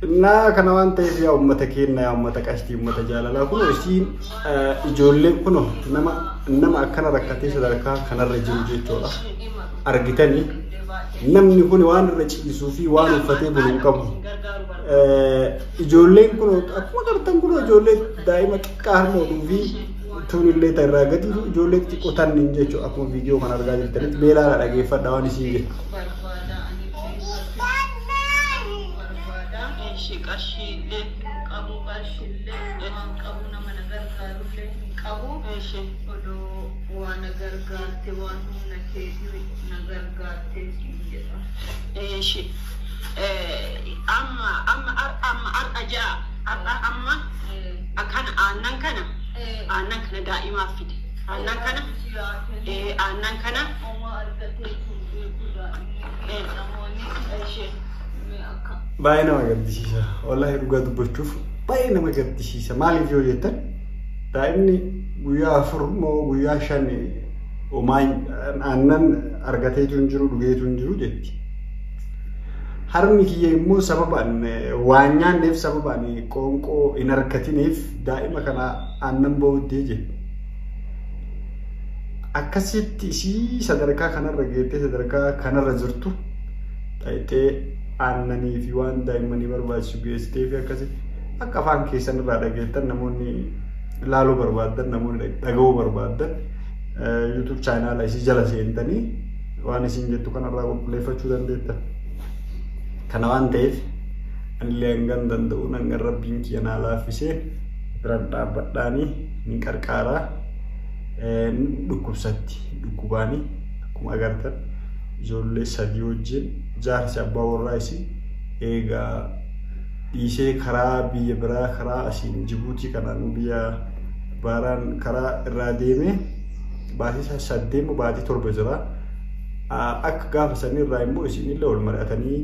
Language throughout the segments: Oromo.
Innaa kana waan ta'eef yaa uummata keenya, yaa uummata qashtii, uummata jaalalaa, kun isiin ijoolleen kun nama akkana rakkatee sadarkaa kanarra jiru jechuudha. Argitanii, namni kun waan irra ciisuu fi waan uffatee bulu hin qabu. Ijoolleen kun akkuma agartan kun ijoollee daa'ima xiqqaa harma hodhuu fi tun illee irraa gadi ijoollee xixiqqoo tanniin jechuudha. Akkuma viidiyoo kana argaa jirtanitti mee ilaalaa, dhageeffadha waan isiin jettu. Qarshiillee qabu, qarshiillee waan qabu, nama na gargaarullee hin qabu. Odoo waa na gargaarte, waan humna keetii na gargaarte jedha. Eeshi. Amma har'a ja'a. Har'a amma akkana aannan kana daa'imaaf fide. Aannan kana Homaa argatee kun beeku daa'imni namoonni akka Baay'ee nama gaddisiisa. Wallaahi dhugaa dubbachuuf baay'ee nama gaddisiisa. Maaliif yoo jettan, daa'imni guyyaa 4 moo guyyaa 5 homaa aannan argateetu hin jiru, dhugeetu hin jiru jetti. Harmi kiyya immoo sababaan waan nyaanneef, sababaan qoonqoo hin argatiniif daa'ima kana aannan booddee jetti. Akkasitti isii sadarkaa kanarra geettee, sadarkaa kanarra jirtu dhaqxee aannanii fi waan daa'immanii barbaachisu geessitee fi akkasi akka afaan keessan irraa dhageettan, namoonni ilaaluu barbaaddan, namoonni dhaga'uu barbaaddan, YouTube channel isii jala seentanii waan isin jettu kanarraa qulqulleeffachuu dandeettan. Kana waan ta'eef anillee hangan danda'uun, hangan rabbiin kiyya naa laaffisee biraan dhaabbadhaanii ni qarqaaraa. Dhukkubsatti dhukkubaanii akkuma agartan ijoollee sadii wajjin jaarsi abbaa warraa isii eegaa dhiisee karaa biyya biraa, karaa asiin Jibuutii kanaan biyya baaraan karaa irraa deemee baatii 8 moo baatii 7 jira. Akka gaafa sanirraa immoo isinillee wal mari'atanii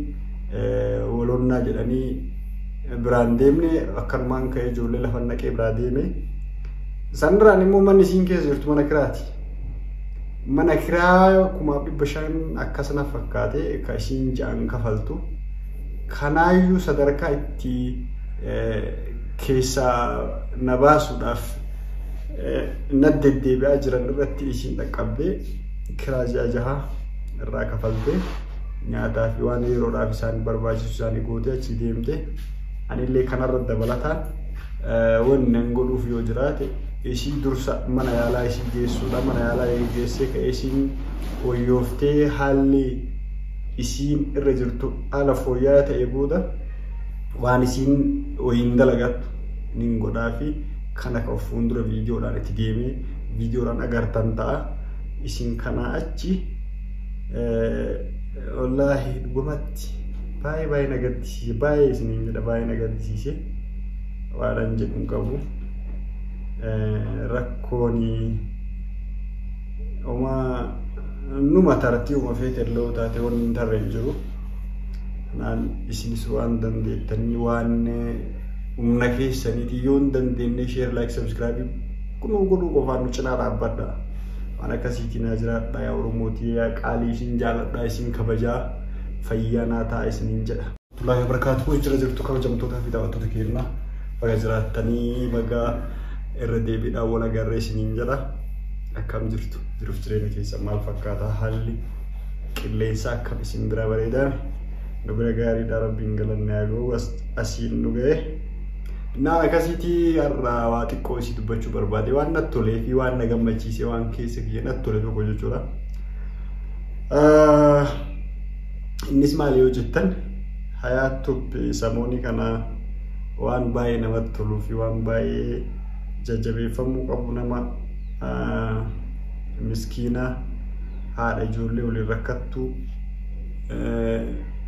walonnaa jedhanii biraan deemne, akkanumaan ka'ee ijoollee lafa naqee biraa deeme. Sanirraan immoo manni isiin keessa jirtu mana kiraati. Mana kiraa 5,500 akkasana fakkaate ka isiin ja'an kafaltu. Kanaayyuu sadarkaa itti keessaa na baasuudhaaf na deddeebi'aa jiran irratti isiin dhaqqabdee kiraa ji'a 6 irraa kafaltee, nyaataa fi waan yeroodhaaf isaan barbaachisu isaanii gootee achi deemte. Anillee kanarra dabalataan wanni nan godhuuf yoo jiraate isii dursa mana yaalaa isii geessuudha. Mana yaalaa geessee ka'ee isiin wayyooftee, haalli isiin irra jirtu haala fooyya'aa ta'e booda waan isiin wayiin dalagattu nin godhaa fi kana kan fuuldura viidiyoodhaan itti deemee viidiyoodhaan agartan ta'a. Isin kanaa achi wallaahi dhugumatti baay'ee baay'ee na gaddisiise, baay'ee isiniin jedha, baay'ee na gaddisiise, waan an jedhu hin qabu. Rakkooni homaa numa tartii uma feete illee taate wanni hin tarre hin jiru. Kanaan isinis waan dandeettanii, waan humna keessaniiti yoo hin dandeenye, share, like, subscribe kunuu godhuu qofaan nu cinaa dhaabbadha. Waan akkasiitiin haa jiraadha yaa Oromootii, yaa qaalii, isin jaaladha, isin kabajaa, fayyaa naa ta'a isiniin jedha. Tulaahi barakaatu jira jirtu kabajamtootaa fi daawwattoota keenya, baga jiraattanii, baga irra deebiidhaan wal agarree isiniin jedha. Akkam jirtu? Jiruuf jireenya keessa maal fakkaata? Haalli qilleensaa akkam isin bira? Bareedaa? Nu bira gaariidha, rabbiin galanne haa ga'u, asiin nu ga'e. Naa akkasiitii har'a waa xiqqoo isii dubbachuu barbaade, waan natti tolee fi waan na gammachiise, waan keessa kiyya natti tole tokko jechuudha. Innis maali yoo jettan, Hayaat Tube samoonii kana waan baay'ee namatti toluu fi waan baay'ee jajjabeeffamuu qabu, nama miskiina haadha ijoollee waliin rakkattu,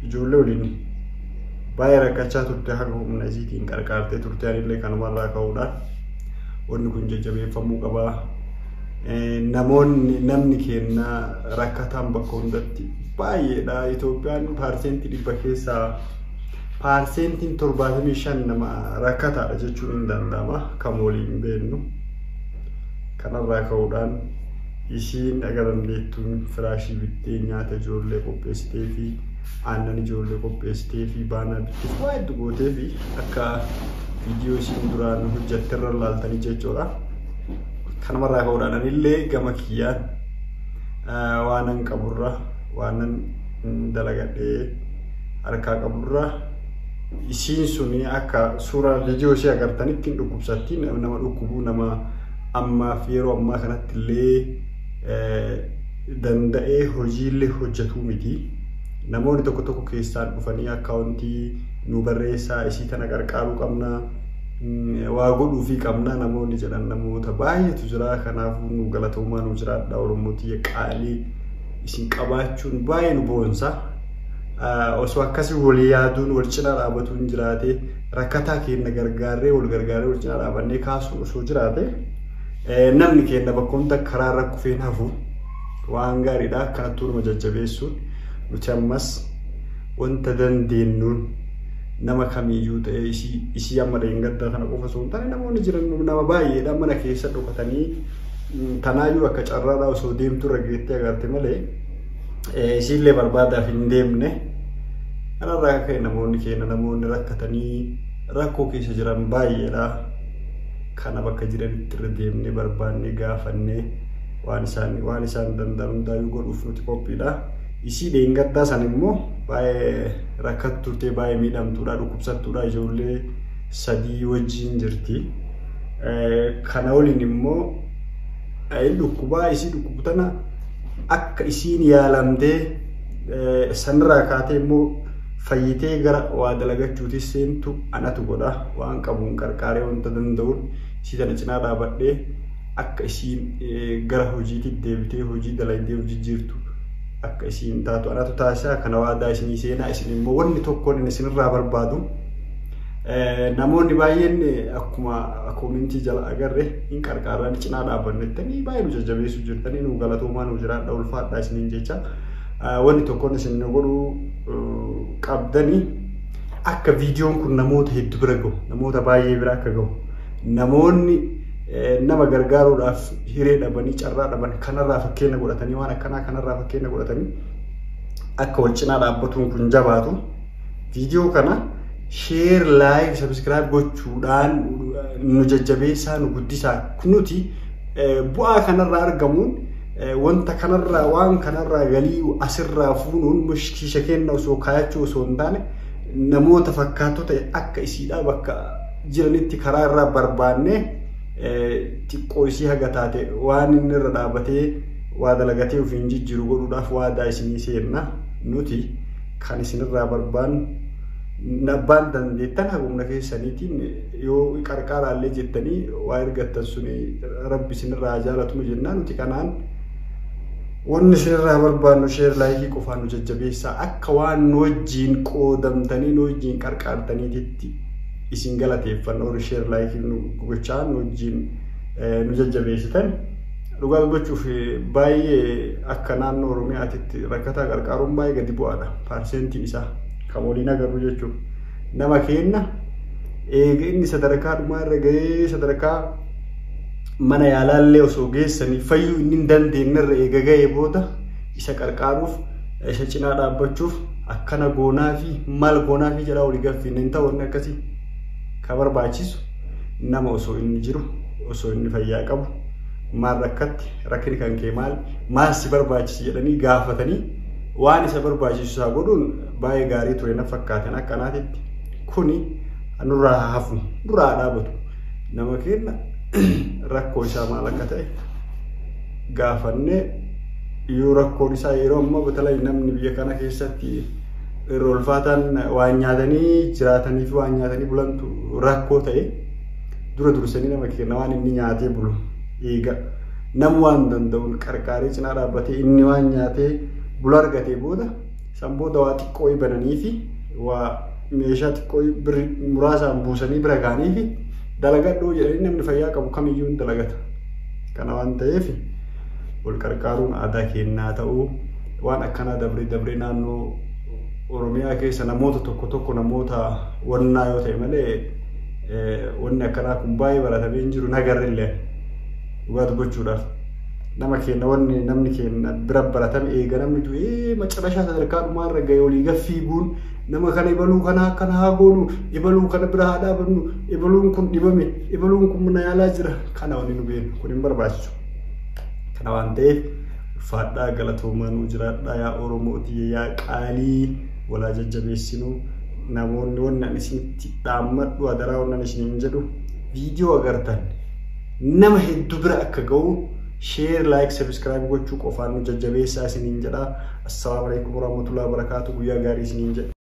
ijoollee waliin baay'ee rakkachaa turte, haga humna isiitiin qarqaartee turte. Anillee kanumarraa ka'uudhaan wanni kun jajjabeeffamuu qaba. Namoonni, namni keenya rakkataan bakka hundatti baay'eedha. Itoophiyaan 100% keessaa 75% nama rakkataadha jechuun hin danda'ama, kan waliin beeknu. Kanarraa ka'uudhaan isiin aga dandeettuun firaashii bittee, nyaata ijoollee qopheessitee fi Aannan ijoollee qopheessitee fi baanaa bitteef waa hedduu gootee fi akka viidiyoo isiin duraan hojjette irra laaltanii jechuudha. Kanumarraa ka'uudhaan anillee gama kiyyaan waanan qaburra waanan dalagadhee harkaa qaburra isiin suni akka suuraa viidiyoo ishee agartanitti hin dhukkubsatti nama dhukkubuu nama ammaaf yeroo ammaa kanatti illee danda'ee hojiillee hojjetuu miti. Namoonni tokko tokko keessaan dhufanii akkaawuntii nu barreessaa isii tana qarqaaruu qabna waa godhuufii qabna namoonni jedhan namoota baay'eetu jira. Kanaafuu nu galatoomaa nu jiraadha Oromootii qaalii isin qabaachuun baay'ee nu boonsa. Osoo akkasii wal yaaduun wal cinaa dhaabatuun jiraate rakkataa keenya gargaarree wal gargaarree wal cinaa dhaabannee kaasuun osoo jiraate namni keenya bakka hunda karaa irra kufeen hafu waan gaariidha. Akkanattuu nama jajjabeessuun nuti ammas wanta dandeenyuun nama kamiyyuu ta'ee isii amma dheengaddaa kana qofa osoo hin taane namoonni jiran nama baay'eedha mana keessa dhokatanii tanaayyuu akka carraadhaa osoo deemtu irra geettee agarte malee isiillee barbaadaaf hin deemne. Kanarraa akka ka'e namoonni keenya namoonni rakkatanii rakkoo keessa jiran baay'eedha. Kana bakka jiranitti irra deemnee barbaannee gaafannee waan isaan danda'an hundaayyuu godhuuf nuti qophiidha. Isii dheengaddaa san immoo baay'ee rakkattu turtee baay'ee miidhamtuudha dhukkubsattuudha ijoollee sadii wajjin jirti. Kana waliin immoo dhukkubaa isii dhukkubu tana akka isiin yaalamtee sanirraa kaatee immoo fayyitee gara waa dalagachuutis seentu anatu godha waan qabuun qarqaaree wanta danda'uun isii tana cinaa dhaabadhee akka isiin gara hojiitti deebitee hojii dalagdee of jijjiirtu akka isiin taatu anatu taasisaa. Kana waadaa isinii seenaa isin immoo wanni tokkoon inni isinirraa barbaadu namoonni baay'een akkuma koomintii jala agarre hin qarqaaraan cinaa dhaabbannettanii baay'ee nu jajjabeessuu jirtanii nu galatoomaa nu jiraadha ulfaadha isiniin jecha wanni tokkoon isin godhuu qabdanii akka viidiyoon kun namoota hedduu bira gahu namoota baay'ee bira akka gahu namoonni nama gargaaruudhaaf hiree dhabanii carraa dhaban kanarraa fakkeenya godhatanii waan akkanaa kanarraa fakkeenya godhatanii akka wal cinaa dhaabbatuun kun jabaatu viidiyoo kana share like subscribe gochuudhaan nu jajjabeessaa nu guddisaa nuti bu'aa kanarraa argamuun wanta kanarraa waan kanarraa galii asirraa fuunuun mushkiisha kenna osoo kaayachuu osoo hin taane namoota fakkaatota akka isiidhaa bakka jiranitti karaa irraa barbaannee xiqqoo isii haga taate waan inni irra dhaabatee waa dalagatee ofiin jijjiiru godhuudhaaf waadaa isinii seenna nuti kan isinirraa barbaannu abbaan dandeettan hagumna keessaniitiin yoo qarqaaraallee jettanii waa ergattan suni rabbi isinirraa jaalatuma jennaa nuti kanaan wanni isinirraa barbaannu sheer laayikii qofaan nu jajjabeessaa akka waan nu wajjiin qoodamtanii nu wajjiin qarqaartaniititti isin galateeffanna warri sheer laayikii nu gochaa nu wajjiin nu jajjabeessitan. Dhugaa dubbachuuf baay'ee akka naannoo Oromiyaatitti rakkataa qarqaaruun baay'ee gadi bu'aadha paarsentiin isaa. Kan waliin agarru jechuudha. Nama keenya eega inni sadarkaa dhumaa irra gahee sadarkaa mana yaalaallee osoo geessanii fayyuu inni hin dandeenye irra eega gahee booda isa qarqaaruuf isa cinaa dhaabbachuuf akkana goonaa fi maal goonaa fi jedhaa walii gaffiin hin ta'u inni akkasii kan barbaachisu nama osoo inni jiru osoo inni fayyaa qabu maal rakkatti rakkinni kan kee maal maal si barbaachisi jedhanii gaafatanii waan isa barbaachisu isaa godhuun baay'ee gaarii ture na fakkaatan akkanaatitti kuni nurraa hafu nurraa dhaabatu nama keenya rakkoo isaa maal akka ta'e gaafannee yoo rakkoon isaa yeroo ammaa batalai namni biyya kana keessatti irra ulfaataan waan nyaatanii jiraatanii fi waan nyaatanii bulantu rakkoo ta'e dura dursanii nama keenya waan inni nyaatee bulu eega nam waan danda'uun qarqaaree cinaa dhaabbatee inni waan nyaatee bulu argatee booda san booda waa xiqqoo bananii fi waa meeshaa xiqqoo muraasaan buusanii bira ga'anii fi dalagadhoo jedhanii namni fayyaa qabu kamiyyuu hin dalagata. Kana waan ta'eef wal qarqaaruun aadaa keenyaa ta'uu waan akkanaa dabree dabree naannoo Oromiyaa keessa namoota tokko tokko namoota wannaa yoo ta'e malee wanni akkanaa kun baay'ee baratamee hin jiru nagarre illee dhugaa dubbachuudhaaf. Nama keenya wanni namni keenya bira baratame eega namni du'ee macarashaa sadarkaa dhumaarra ga'e olii gaffiiguun nama kana ibaluu kana akkana haa goonu, ibaluu kana bira haa dhaabannu, ibaluun kun dhibame, ibaluun kun mana yaalaa jira, kana wanni nu beeknu kun hin barbaachisu. Kana waan ta'eef ulfaadhaa, galatoomaa, nuu jiraadhaa. Yaa Oromooti, yaa qaalii, walaa jajjabeessinu. Namoonni wanni ani isinitti dhaammadhu, adaraa, wanni ani isiniin jedhu, viidiyoo agartan nama hedduu bira akka ga'u share, like, subscribe gochuu qofaan nu jajjabeessaa isiniin jedha. Assalaamu alaikum warahmatullahi wabarakatuh. Guyyaa gaarii isiniin jedha.